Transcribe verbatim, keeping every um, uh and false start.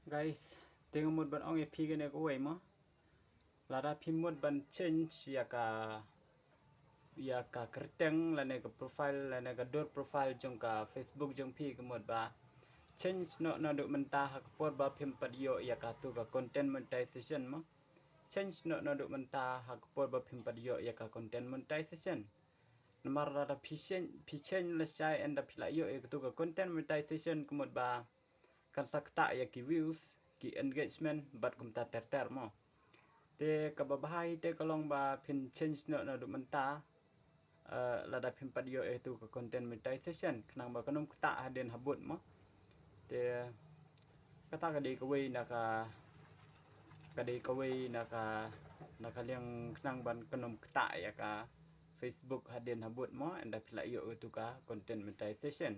Guys, te nga mut ban ong ïa phi kane kawei mo. Lada phi mut ban change ïa ka, ïa ka kyrteng lane ka profile lane ka dur profile jong ka Facebook jong phi, ka mut ba change noh naduh mynta ha ka por ba phim pat ïoh ïa katu ka content monetization mo. Change noh naduh mynta ha ka por ba phim pat ïoh ïa ka content monetization. Namar lada phi change, phi change lashai ynda phi la ïoh ïa katu ka content monetization, ka mut ba kan sa ktah ïa ki views, ki engagement bad kumta ter ter mo. Te kaba bha hi te ka long ba phin change noh naduh mynta, eh, lada phim pat ïoh ïa katu ka content monetization, khnang ba kan ym ktah hadien habud mo. Te kata ka dei kawei na ka, ka dei kawei na ka, na ka liang khnang ban kan ym ktah ïa ka Facebook hadien habud mo, ynda phi la ïoh ïa katu ka content monetization.